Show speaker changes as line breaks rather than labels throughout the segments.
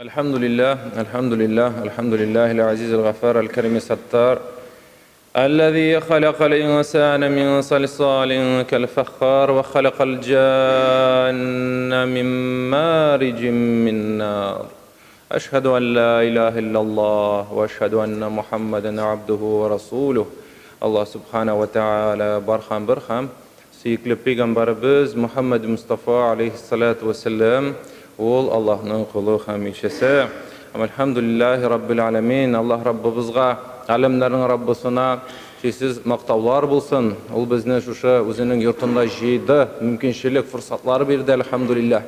الحمد لله الحمد لله الحمد لله العزيز الغفار الكريم الستار الذي خلق الإنسان من صلصال كالفخار وخلق الجان من مارج من نار أشهد أن لا إله إلا الله وأشهد أن محمدا عبده ورسوله Аллаһ Субхана ва Тәгалә бархам бирхам сөекле пәйгамбәребез Мөхәммәд Мостафа алейһиссалату вәссәлам, ул Аллаһның колы һәм илчесе. Һәм әлхәмдүлилләһи раббил галәмин, Аллаһ Раббыбызга, галәмнәрнең Раббысына чиксез мактаулар булсын. Ул безне шушы үзенең йортында җыйды, мөмкинчелек, форсатлар бирде, әлхәмдүлилләһ.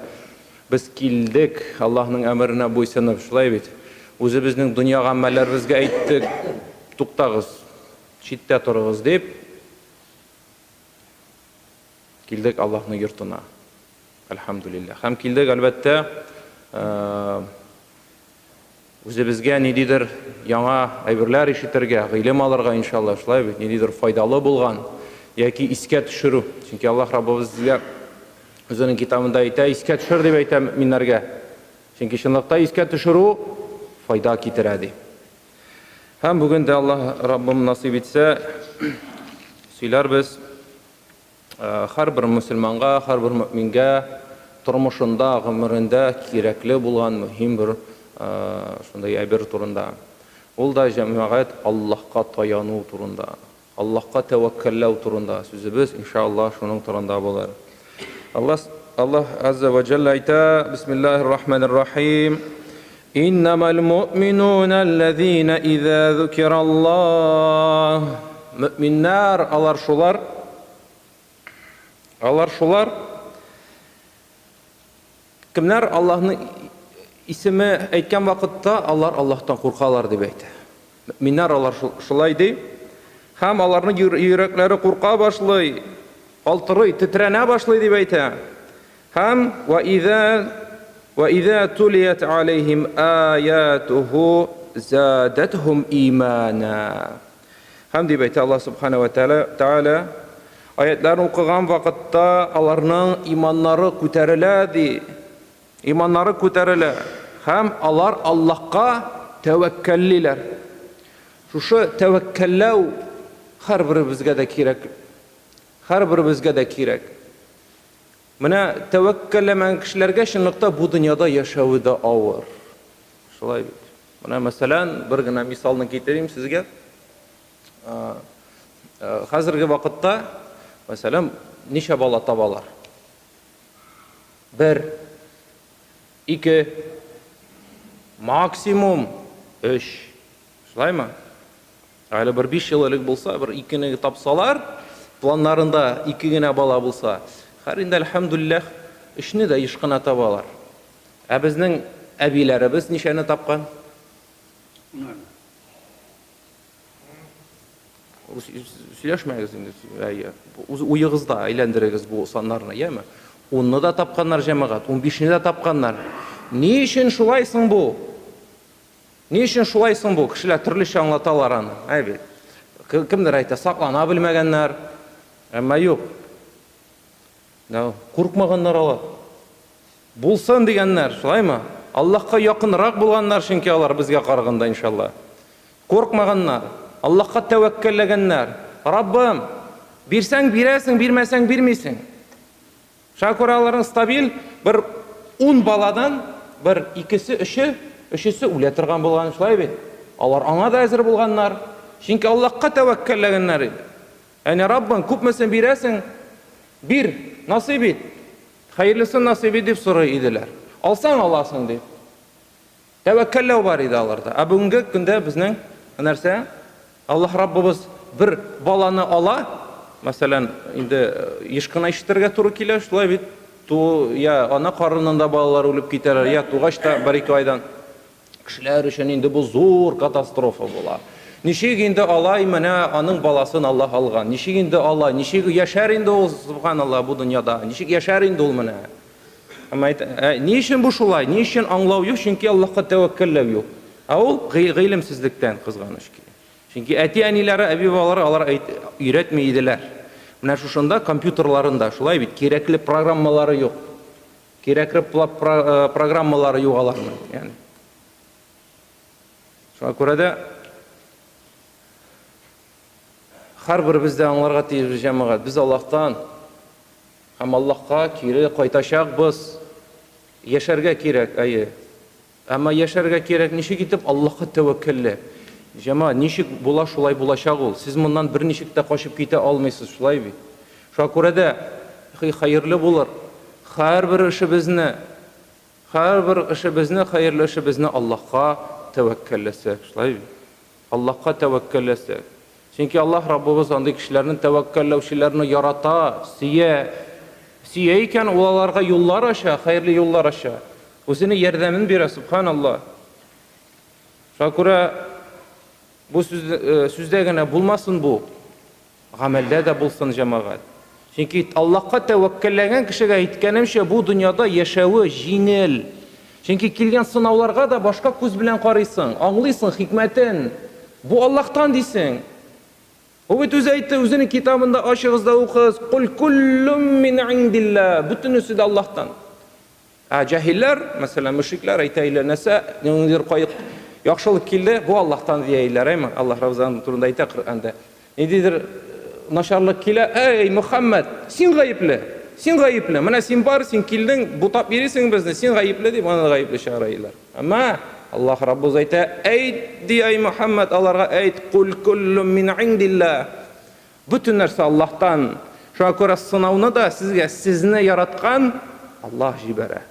Без килдек, Аллаһның әмеренә буйсынып, шулай бит? Үзебезнең дөнья гамәлләребезгә әйттек, туктагыз, читтә торыгыз дип, килдек Аллаһның йортына. Әлхәмдүлилләһ. Һәм килдек, әлбәттә, үзебезгә ниндидер яңа әйберләр ишетергә, гыйлем алырга, иншалла, шулай бит, ниндидер файдалы булган яки искә төшерү. Чөнки Аллаһ Раббыбыз безгә үзенең китабында әйтә, искә төшер дип әйтә мөэминнәргә. Чөнки чынлыкта искә төшерү файда китерә ди. Һәм бүген дә Аллаһ Раббым насыйп итсә, сөйләрбез. Һәрбер мөселманга, һәрбер мөэмингә тормышында, гомерендә кирәкле булган мөһим бер шундый әйбер турында. Ул да, җәмәгать, Аллаһка таяну турында, Аллаһка тәвәккәлләү турында сүзебез, иншаАллаһ, шуның турында булыр. Аллаһ Аллаһ Азза вә Җәллә әйтә, Бисмиллаһир Рахманир Рахим, Иннамал муъминуна аллазина иза зукираллаһ. Мөэминнәр, алар шулар, алар шулар, кемнәр Аллаһның исеме әйткән вакытта алар Аллаһтан куркалар дип әйтә. Мөэминнәр алар шулай ди. Һәм аларның йөрәкләре курка башлый, калтырый, тетрәнә башлый дип әйтә. Һәм вә изә вә изә тулият алейһим аятуху задатхум имана. Һәм дип әйтә Аллаһ субхана ва тааля, аятларын укыган вакытта аларның иманнары күтәрелә ди. Иманнары күтәрелә һәм алар Аллаһка тәвәккәллиләр. Шушы тәвәккәлләү һәрберебезгә дә кирәк. Һәрберебезгә дә кирәк. Менә тәвәккәлләмәгән кешеләргә чынлыкта бу дөньяда яшәве дә авыр. Шулай бит. Менә мәсәлән, бер генә мисалны китерим сезгә. Хәзерге вакытта, мәсәлән, ничә бала табалар? Бер, ике, максимум өч. Шулаймы? Әле бер 5 ел элек булса, бер икене тапсалар, планнарында ике генә бала булса, хәер инде, әлхәмдүлилләһ, өчне дә еш кына табалар. Ә безнең әбиләребез ничәне тапкан? Сөйләшмәгез инде, әйе. Үз уегызда әйләндерегез бу саннарны, яме? Унны да тапканнар, җәмәгать, унбишне дә тапканнар. Ни өчен шулай соң бу? Ни өчен шулай соң бу? Кешеләр төрлечә аңлаталар аны. Әй бит. Кемдер әйтә, саклана белмәгәннәр. Әмма юк. Куркмаганнар алар. Булсын дигәннәр, шулаймы? Аллаһка якынрак булганнар, чөнки алар безгә караганда, иншалла. Куркмаганнар, Аллаһка тәвәккәлләгәннәр. Раббым, бирсәң бирәсең, бирмәсәң бирмисең. Шуңа күрә аларның стабиль бер ун баладан бер икесе, өче, өчесе үлә торган булган, шулай бит? Алар аңа да әзер булганнар. Чөнки Аллаһка тәвәккәлләгәннәр иде. Әнә Раббым, күпмесен бирәсең, бир, насыйп ит. Хәерлесен насыйп ит дип сорый иделәр. Алсаң аласың дип. Тәвәккәлләү бар иде аларда. Ә бүгенге көндә безнең нәрсә? Аллаһ Раббыбыз бер баланы ала, мәсәлән, инде еш кына ишетергә туры килә, шулай бит, ту, я ана карынында балалар үлеп китәләр, я тугач та бер-ике айдан. Кешеләр өчен инде бу зур катастрофа була. Ничек инде алай менә аның баласын Аллаһ алган? Ничек инде алай? Ничек яшәр инде ул, субханаллаһ, бу дөньяда? Ничек яшәр инде ул менә? Әмма әйт, ә, ни өчен бу шулай? Ни өчен аңлау юк? Чөнки Аллаһка тәвәккәлләү юк. Ә ул гыйлемсезлектән, кызганыч ки. Чөнки әти-әниләре, әби-бабалары алар әйт, өйрәтми иделәр. Менә шушында компьютерларында шулай бит, кирәкле программалары юк. Кирәкле программалары юк аларның, ягъни. Шуңа күрә дә һәрберебез дә аңларга тиешбез, җәмәгать, без Аллаһтан һәм Аллаһка кире кайтачакбыз. Яшәргә кирәк, әйе. Әмма яшәргә кирәк ничек итеп? Аллаһка тәвәккәлләп. Җәмәгать, ничек була, шулай булачак ул. Сез моннан берничек тә качып китә алмыйсыз, шулай бит? Шуңа күрә дә хәерле булыр, һәрбер эшебезне, һәрбер эшебезне, хәерле эшебезне Аллаһка тәвәккәлләсәк, шулай бит? Аллаһка тәвәккәлләсәк. Чөнки Аллаһ Раббыбыз андый кешеләрне тәвәккәлләүчеләрне ярата, сөя. Сөя икән, ул аларга юллар ача, хәерле юллар ача. Үзенең ярдәмен бирә, субханаллаһ. Шуңа күрә бу сүз, э, сүздә генә булмасын бу, гамәлдә дә булсын, җәмәгать. Чөнки Аллаһка тәвәккәлләгән кешегә, әйткәнемчә, бу дөньяда яшәве җиңел. Чөнки килгән сынауларга да башка күз белән карыйсың, аңлыйсың хикмәтен. Бу Аллаһтан дисең. Ул бит үзе әйтте, үзенең китабында ачыгыз да укыгыз, Кул куллум мин индилла, бөтенесе дә Аллаһтан. Ә җаһилләр, мәсәлән, мөшрикләр әйтә иләр, нәрсә, ниндидер кайык яхшылык килде, бу Аллаһтан дия иләр, әйме? Аллаһ Раббыбыз турында әйтә Коръәндә. Ниндидер начарлык килә, әй, Мөхәммәд, син гаепле, син гаепле, менә син бар, син килдең, бутап йөрисең безне, син гаепле дип, аны гаепле чыгара иләр. Әмма Аллаһ Раббыбыз әйтә, әйт, ди, әй Мөхәммәд, аларга әйт, кул куллум мин индилла. Бөтен нәрсә Аллаһтан. Шуңа күрә сынауны да сезгә сезне яраткан Аллаһ җибәрә.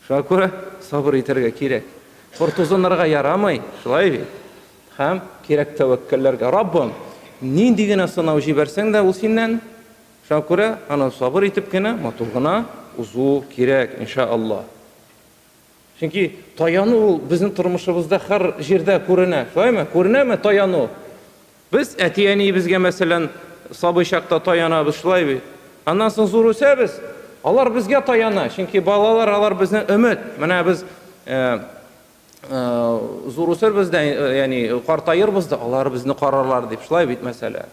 Шуңа күрә сабыр итәргә кирәк. Хортузынырга ярамый, шулай бит? Һәм кирәк тәвәккәлләргә. Раббым, нинди генә сынау җибәрсәң дә, ул синнән. Шуңа күрә аны сабыр итеп кенә, матур гына узу кирәк, иншааллаһ. Чөнки таяну ул безнең тормышыбызда һәр җирдә күренә. Шулаймы? Күренәме таяну? Без әти-әниебезгә, мәсәлән, сабый чакта таянабыз, шулай бит? Аннан соң зур үсәбез, алар безгә таяна, чөнки балалар алар безнең өмет. Менә без э, э, зур үсәрбез дә, э, ягъни картаербыз да, алар безне карарлар дип, шулай бит мәсәлән.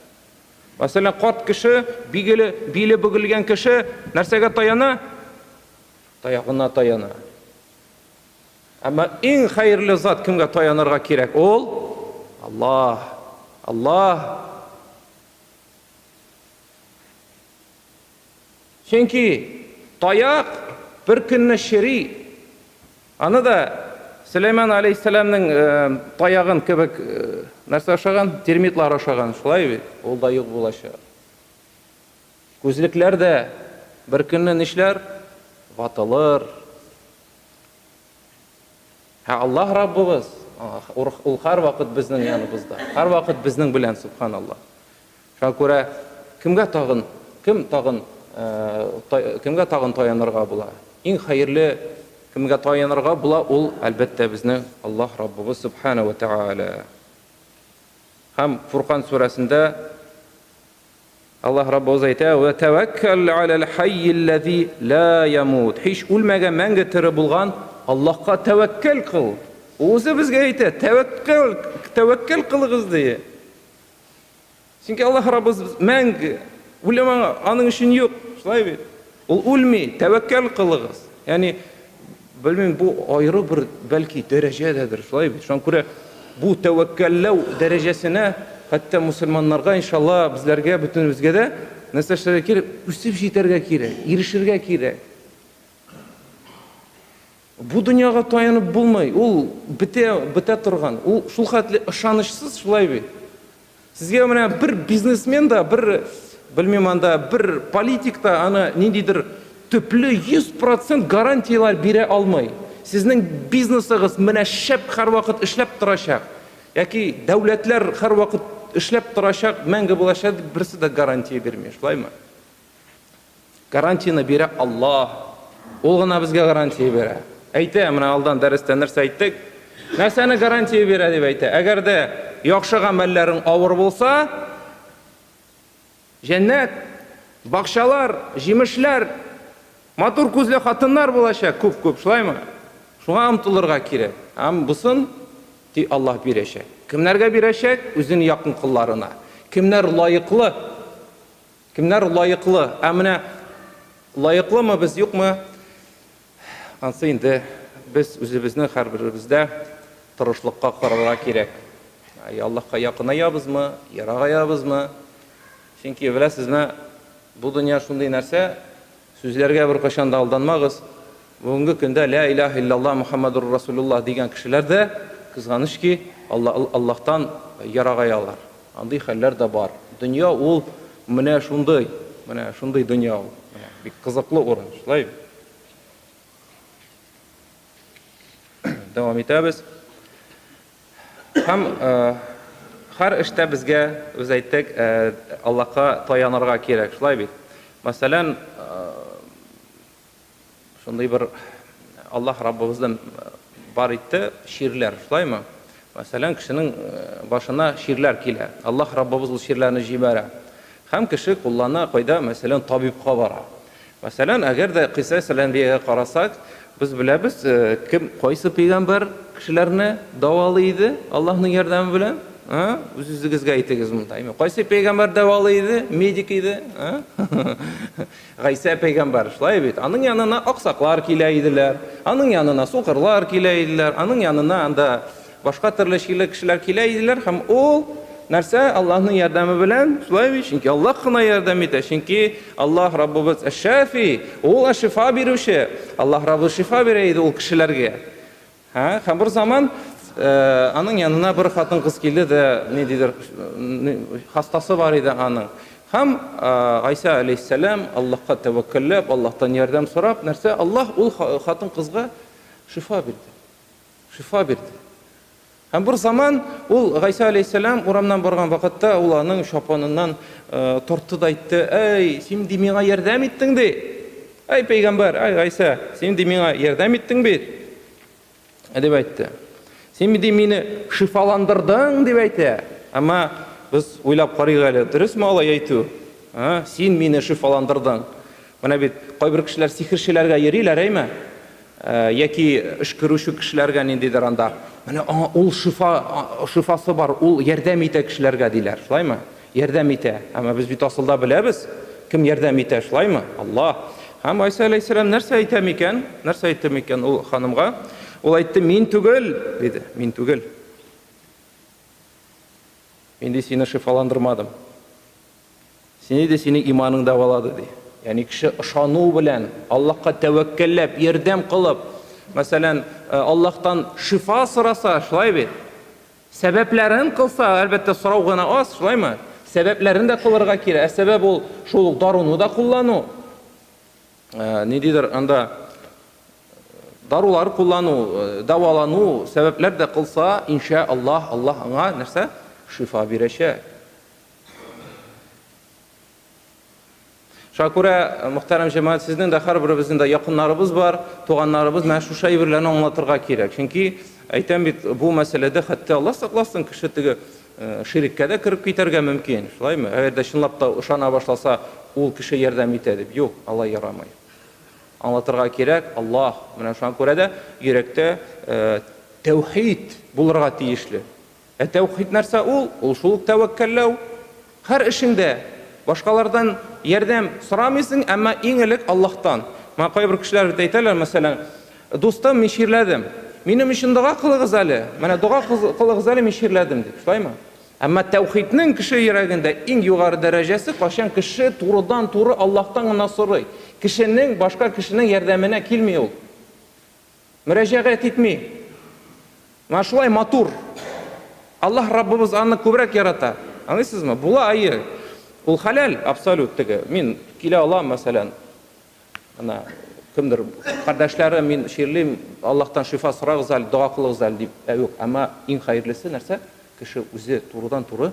Мәсәлән, карт кеше, бигеле, биле бөгелгән кеше нәрсәгә таяна? Таягына таяна. Әмма иң хәерле зат кемгә таянырга кирәк? Ул Аллаһ. Аллаһ. Чөнки таяк бер көнне чери. Аны да Сөләйман алейһиссәламнең э, таягын кебек э, нәрсә ашаган? Термитлар ашаган, шулай бит? Ул да юк булачак. Күзлекләр дә бер көнне нишләр? Ватылыр. Ә Аллаһ Раббыбыз, ул һәрвакыт безнең яныбызда, һәрвакыт безнең белән, субханаллаһ. Шуңа күрә кемгә тагын, кем тагын, кемгә тагын таянырга була? Иң хәерле кемгә таянырга була, ул, әлбәттә, безнең Аллаһ Раббыбыз, субхана ва тааля. Һәм Фуркан сүрәсендә Аллаһ Раббыбыз әйтә, "Вә тәвәккәл аләл хаййилләзи ла ямут." Һич үлмәгән, мәңге тере булган Аллаһка тәвәккәл кыл. Ул үзе безгә әйтә, тәвәккәл, тәвәккәл кылыгыз ди. Чөнки Аллаһ Раббыбыз мәңге, үлем аның өчен юк, шулай бит? Ул үлми, тәвәккәл кылыгыз. Ягъни Белмим, бу аеры бер, бәлки, дәрәҗә дәдер, шулай бит? Шуңа күрә бу тәвәккәлләү дәрәҗәсенә хәтта мусульманнарга, иншалла, безләргә, бөтенебезгә дә нәрсә эшләргә кирәк? Үсеп җитәргә кирәк, ирешергә кирәк. Бу дөньяга таянып булмый, ул бетә, бетә торган, ул шул хәтле ышанычсыз, шулай бит? Сезгә менә бер бизнесмен да, бер, белмим анда, бер политик та аны ниндидер төпле 100% гарантияләр бирә алмый. Сезнең бизнесыгыз менә шәп һәрвакыт эшләп торачак. Яки дәүләтләр һәрвакыт эшләп торачак, мәңге булачак дип берсе дә гарантия бирми, шулаймы? Гарантияне бирә Аллаһ. Ул гына безгә гарантия бирә. Әйтә, менә алдан дәрестә нәрсә әйттек? Нәрсәне гарантия бирә дип әйтә? Әгәр дә яхшы гамәлләрең авыр булса, җәннәт, бакчалар, җимешләр, матур күзле хатыннар булачак күп-күп, шулаймы? Шуңа омтылырга кирәк. Һәм бусын ди Аллаһ бирәчәк. Кемнәргә бирәчәк? Үзенең якын колларына. Кемнәр лаеклы? Кемнәр лаеклы? Ә менә лаеклымы без, юкмы? Ансы инде без үзебезнең һәрберебездә тырышлыкка карарга кирәк. Аллаһка якынаябызмы, ерагаябызмы? Чөнки, беләсезме, бу дөнья шундый нәрсә, сүзләргә беркайчан да алданмагыз. Бүгенге көндә Лә илаһә илляллаһ Мухаммадур Расулуллаһ дигән кешеләр дә, кызганыч ки, Аллаһтан ерагаялар. Андый хәлләр дә бар. Дөнья ул менә шундый, менә шундый дөнья ул. Менә бик кызыклы урын, шулай бит? Дәвам итәбез. Һәм һәр эштә безгә, без әйттек, Аллаһка таянырга кирәк, шулай бит? Мәсәлән, шундый бер Аллаһ Раббыбыздан бар итте чирләр, шулаймы? Мәсәлән, кешенең башына чирләр килә. Аллаһ Раббыбыз ул чирләрне җибәрә. Һәм кеше куллана кайда, мәсәлән, табибка бара. Мәсәлән, әгәр дә Кыйса Әнбиягә карасак, без беләбез, кем, кайсы пәйгамбәр кешеләрне дәвалый иде Аллаһның ярдәме белән? А? Үз-үзегезгә әйтегез монда. Әйме, кайсы пәйгамбәр дәвалый иде, медик иде? А? Гайсә пәйгамбәр, шулай бит? Аның янына аксаклар килә иделәр, аның янына сукырлар килә иделәр, аның янына анда Башка төрле чирле кешеләр килә иделәр һәм ул нәрсә Аллаһның ярдәме белән, шулай бит, чөнки Аллаһ кына ярдәм итә, чөнки Аллаһ Раббыбыз Әш-Шафи, ул шифа бирүче. Аллаһ Раббы шифа бирә иде ул кешеләргә. Һә, һәм бер заман аның янына бер хатын-кыз килде дә, ниндидер хастасы бар иде аның. Һәм Гайсә алейһиссәлам Аллаһка тәвәккәлләп, Аллаһтан ярдәм сорап, нәрсә Аллаһ ул хатын-кызга шифа бирде. Шифа бирде. Һәм бер заман ул Гайсә алейһиссәлам урамнан барган вакытта ул аның чапаныннан тартты да әйтте, Әй, син ди миңа ярдәм иттең ди. Әй, пәйгамбәр, әй, Гайсә, син ди миңа ярдәм иттең бит. Дип әйтте. Син ди мине шифаландырдың дип әйтә. Әмма без уйлап карыйк әле, дөресме алай әйтү? Син мине шифаландырдың. Менә бит кайбер кешеләр сихерчеләргә йөриләр, әйме? Яки өшкерүче кешеләргә ниндидер анда. Менә аңа ул шифа, шифасы бар, ул ярдәм итә кешеләргә диләр, шулаймы? Ярдәм итә. Әмма без бит асылда беләбез, кем ярдәм итә, шулаймы? Аллаһ. Һәм Гайсә алейһиссәлам нәрсә әйтә микән? Нәрсә әйтте микән ул ханымга? Ул әйтте, мин түгел, диде. Мин түгел. Мин ди сине шифаландырмадым. Сине ди, синең иманың дәвалады, ди. Ягъни кеше ышану белән, Аллаһка тәвәккәлләп, ярдәм кылып, мәсәлән, Аллаһтан шифа сораса, шулай бит? Сәбәпләрен кылса, әлбәттә, сорау гына аз, шулаймы? Сәбәпләрен дә кылырга кирәк. Ә сәбәп ул шул ук даруны да куллану. Ниндидер анда дарулар куллану, дәвалану сәбәпләр дә кылса, иншә Аллаһ, Аллаһ аңа нәрсә? Шифа бирәчәк. Шуңа күрә, мөхтәрәм җәмәгать, сезнең дә һәрберебезнең дә якыннарыбыз бар, туганнарыбыз, менә шушы әйберләрне аңлатырга кирәк. Чөнки, әйтәм бит, бу мәсьәләдә хәтта Алла сакласын, кеше теге ширеккә дә кереп китәргә мөмкин, шулаймы? Әгәр дә чынлап та ышана башласа, ул кеше ярдәм итә дип. Юк, алай ярамый. Аңлатырга кирәк, Аллаһ. Менә шуңа күрә дә йөрәктә тәүхид булырга тиешле. Ә тәүхид нәрсә ул? Ул шул ук тәвәккәлләү. Һәр эшеңдә башкалардан ярдәм сорамыйсың, әмма иң элек Аллаһтан. Моңа кайбер кешеләр бит әйтәләр, мәсәлән, Дустым, мин чирләдем. Минем өчен дога кылыгыз әле. Менә дога кылыгыз әле, мин чирләдем, дип. Шулаймы? Әмма тәүхиднең кеше йөрәгендә иң югары дәрәҗәсе, кайчан кеше турыдан-туры Аллаһтан гына сорый. Кешенең, башка кешенең ярдәменә килми ул. Мөрәҗәгать итми. Менә шулай матур. Аллаһ Раббыбыз аны күбрәк ярата. Аңлыйсызмы? Була әйе. Ул хәләл, абсолют теге. Мин килә алам, мәсәлән. Ана кемдер кардәшләрем, мин чирлим, Аллаһтан шифа сорагыз әле, дога кылыгыз әле дип. Ә юк, әмма иң хәерлесе нәрсә? Кеше үзе турыдан-туры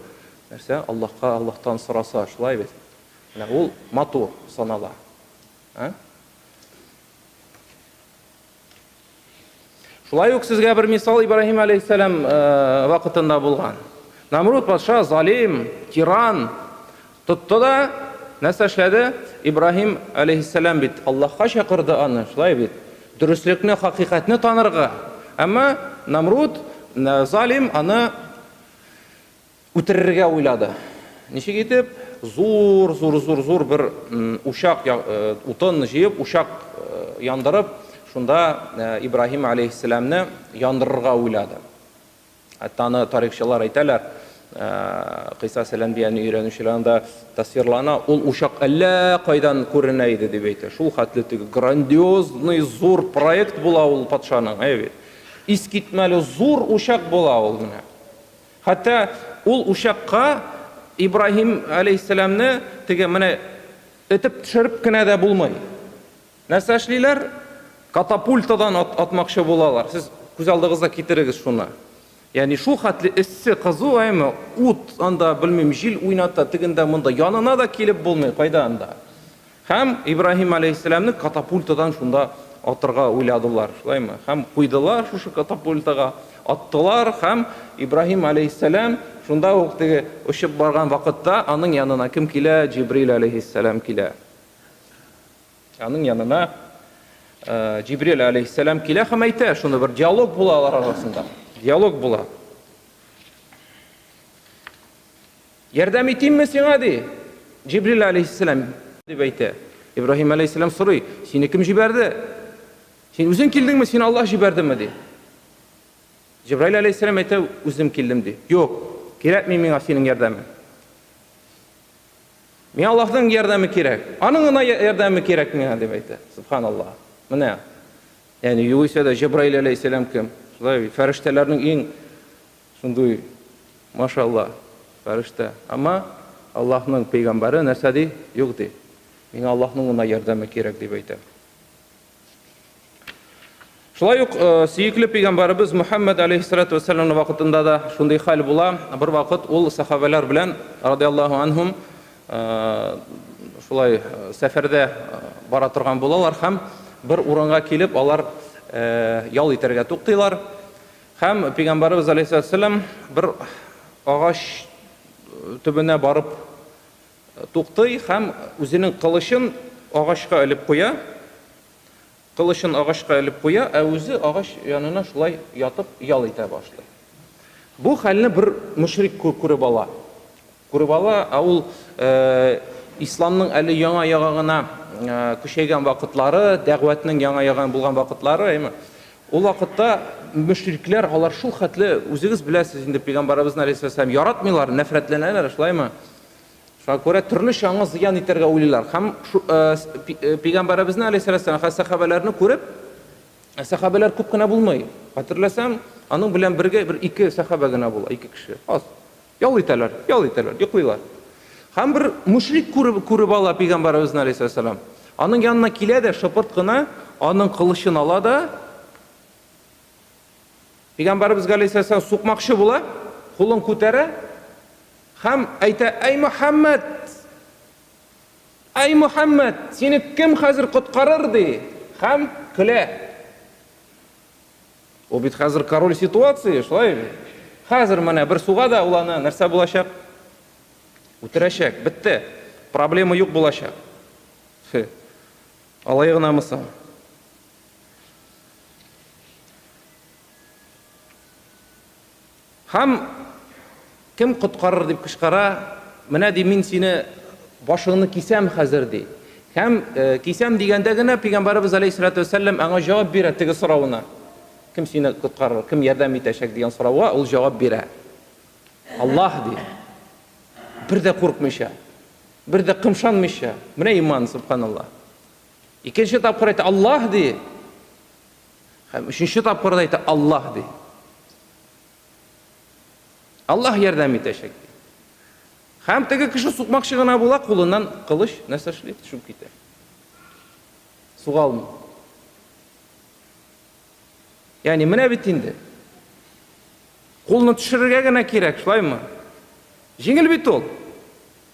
нәрсә? Аллаһка, Аллаһтан сораса, шулай бит. Менә ул матур санала. Ә? Шулай ук сезгә бер мисал Ибраһим алейхиссәлам э, вакытында булган. Намруд патша залим, тиран тотты да нәрсә эшләде? Ибраһим алейхиссәлам бит Аллаһка чакырды аны, шулай бит. Дөреслекне, хакыйкатьне танырга. Әмма Намруд э, залим аны Үтерергә уйлады. Ничек итеп? Зур, зур, зур, зур бер учак, утын җыеп, учак яндырып, шунда Ибраһим алейһиссәламне яндырырга уйлады. Хәтта аны тарихчылар әйтәләр, Кыйсас әл-Әнбияне өйрәнүчеләр анда тасвирлана, ул учак әллә кайдан күренә иде дип әйтә. Шул хәтле теге грандиозный зур проект була ул патшаның, әйе бит. Искитмәле зур учак була ул менә. Хәтта ул учакка Ибраһим алейһиссәламне теге менә этеп төшереп кенә дә булмый. Нәрсә эшлиләр? Катапультадан атмакчы булалар. Сез күз алдыгызга китерегез шуны. Ягъни шул хәтле эссе, кызу, әйме, ут анда, белмим, җил уйната, тегендә, монда, янына да килеп булмый, кайда анда. Һәм Ибраһим алейһиссәламне катапультадан шунда атырга уйладылар, шулаймы? Һәм куйдылар шушы катапультага, аттылар, һәм Ибраһим алейһиссәлам шунда ук теге очып барган вакытта аның янына кем килә? Җибрил алейһиссәлам килә. Аның янына Җибрил алейһиссәлам килә һәм әйтә, шуны бер диалог була алар арасында. Диалог була. Ярдәм итимме сиңа, ди. Җибрил алейһиссәлам дип әйтә. Ибраһим алейһиссәлам сорый, сине кем җибәрде? Син үзең килдеңме, сине Аллаһ җибәрдеме, ди. Җибраил алейһиссәлам әйтә, үзем килдем, ди. Юк, кирәкми миңа синең ярдәмең. Миңа Аллаһның ярдәме кирәк. Аның гына ярдәме кирәк миңа, дип әйтә. Субханаллаһ. Менә. Ягъни югыйсә дә Җәбраил алейһиссәлам кем? Шулай бит, фәрештәләрнең иң шундый, машалла, фәрештә. Әмма Аллаһның пәйгамбәре нәрсә ди? Юк ди. Миңа Аллаһның гына ярдәме кирәк, дип әйтә. Шулай ук сөекле пәйгамбәребез Мөхәммәд алейһиссалату вәссәламның вакытында да шундый хәл була. Бер вакыт ул сахабәләр белән радиаллаһу анһум шулай сәфәрдә бара торган булалар һәм бер урынга килеп алар ял итәргә туктыйлар. Һәм пәйгамбәребез алейһиссалату вәссәлам бер агач төбенә барып туктый һәм үзенең кылычын агачка элеп куя. Кылычын агачка элеп куя, ә үзе агач янына шулай ятып ял итә башлый. Бу хәлне бер мөшрик күреп ала. Күреп ала, ә ул исламның әле яңа яга гына көчәйгән вакытлары, дәгъватның яңа яга булган вакытлары, әйме? Ул вакытта мөшрикләр, алар шул хәтле, үзегез беләсез инде, пәйгамбәребезне алейһиссәлам яратмыйлар, нәфрәтләнәләр, шулаймы? Шуңа күрә төрлечә аңа зыян итәргә уйлыйлар. Һәм пәйгамбәребезне алейһиссәлам һәм сәхабәләрне күреп, сәхабәләр күп кенә булмый. Хәтерләсәм, аның белән бергә бер ике сәхабә генә була, ике кеше. Аз. Ял итәләр, ял итәләр, йоклыйлар. Һәм бер мушрик күреп, күреп ала пәйгамбәребезне алейһиссәлам. Аның янына килә дә шыпырт кына аның кылычын ала да Пәйгамбәребезгә алейһиссәлам сукмакчы була, кулын күтәрә һәм әйтә, Әй Мөхәммәд! Әй Мөхәммәд, сине кем хәзер коткарыр, ди. Һәм көлә. Ул бит хәзер король ситуации, шулай бит? Хәзер менә бер суга да ул аны нәрсә булачак? Үтерәчәк, бетте. Проблема юк булачак. Хе. Алай гынамы соң? Һәм кем коткарыр дип кычкыра, менә ди мин сине башыңны кисәм хәзер ди. Һәм э, кисәм дигәндә генә пәйгамбәребез алейһиссалату вәссәлам аңа җавап бирә теге соравына. Кем сине коткарыр, кем ярдәм итәчәк дигән сорауга ул җавап бирә. Аллаһ ди. Бер дә куркмыйча, бер дә кымшанмыйча. Менә иман, субханаллаһ. Икенче тапкыр әйтә, Аллаһ ди. Һәм өченче тапкыр да әйтә, Аллаһ ди. Аллаһ ярдәм итәчәк ди. Һәм теге кеше сукмакчы гына була, кулыннан кылыч нәрсә эшли? Төшеп китә. Суга алмый. Ягъни менә бит инде. Кулны төшерергә генә кирәк, шулаймы? Җиңел бит ул.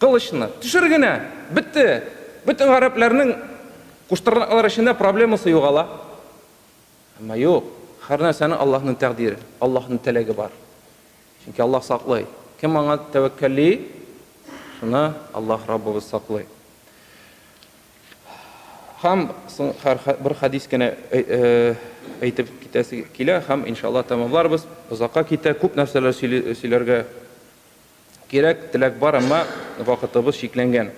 Кылычны төшер генә, бетте. Бөтен гарәпләрнең куштырнаклар эчендә проблемасы югала. Әмма юк, һәр нәрсәнең Аллаһның тәкъдире, Аллаһның теләге бар. Чөнки Аллаһ саклый. Кем аңа тәвәккәлли, шуны Аллаһ Раббыбыз саклый. Һәм соң бер хәдис кенә әйтеп китәсе килә һәм иншаллаһ тәмамларбыз. Озакка китә, күп нәрсәләр сөйләргә кирәк, теләк бар, әмма вакытыбыз чикләнгән.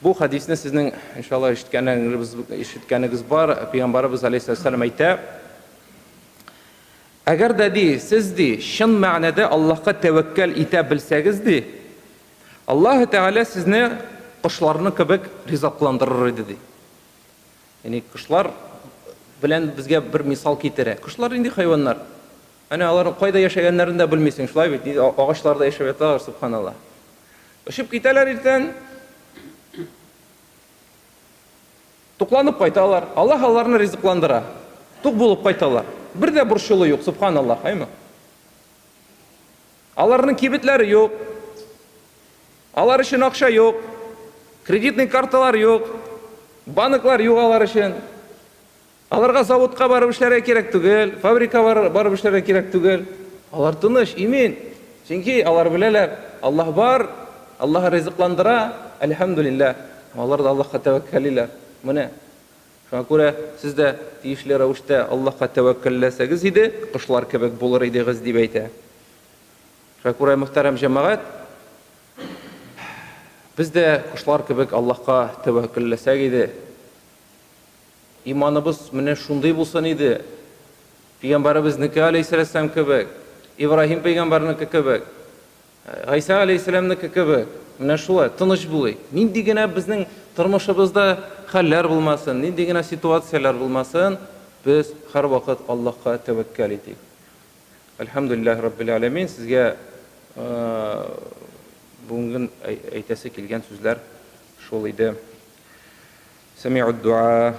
Бу хәдисне сезнең иншаллаһ ишеткәнегез, ишеткәнегез бар. Пәйгамбәребез алейһиссалам әйтә: Әгәр дә, ди, сез, ди, чын мәгънәдә Аллаһка тәвәккәл итә белсәгез, ди, Аллаһы Тәгалә сезне кошларны кебек ризакландырыр иде, ди. Ягъни кошлар белән безгә бер мисал китерә. Кошлар нинди хайваннар? Әнә аларның кайда яшәгәннәрен дә белмисең, шулай бит? Агачларда яшәп яталар, субханалла. Очып китәләр иртән, тукланып кайталар. Аллаһ аларны ризыкландыра. Тук булып кайталар. Бер дә борчылу юк, субханаллаһ, әйме? Аларның кибетләре юк. Алар өчен акча юк. Кредитный карталар юк. Банклар юк алар өчен. Аларга заводка барып эшләргә кирәк түгел, фабрика барып эшләргә кирәк түгел. Алар тыныч, имин. Чөнки алар беләләр, Аллаһ бар, Аллаһ ризыкландыра, әлхәмдүлилләһ. Алар да Аллаһка тәвәккәлиләр. Менә. Шуңа күрә сез дә тиешле рәвештә Аллаһка тәвәккәлләсәгез иде, кошлар кебек булыр идегез, дип әйтә. Шуңа күрә, мөхтәрәм җәмәгать, без дә кошлар кебек Аллаһка тәвәккәлләсәк иде, иманыбыз менә шундый булсын иде, пәйгамбәребезнеке аләйһиссәлам кебек, Ибраһим пәйгамбәрнеке кебек, Гайсә галәйһиссәламнеке кебек, менә шулай, тыныч булыйк. Нинди генә безнең тормышыбызда хәлләр булмасын, нинди генә ситуацияләр булмасын, без һәрвакыт Аллаһка тәвәккәл итик. Әлхәмдүлилләһи раббил галәмин, сезгә бүгенге әйтәсе килгән сүзләр шул иде. Сәми'уд дуа.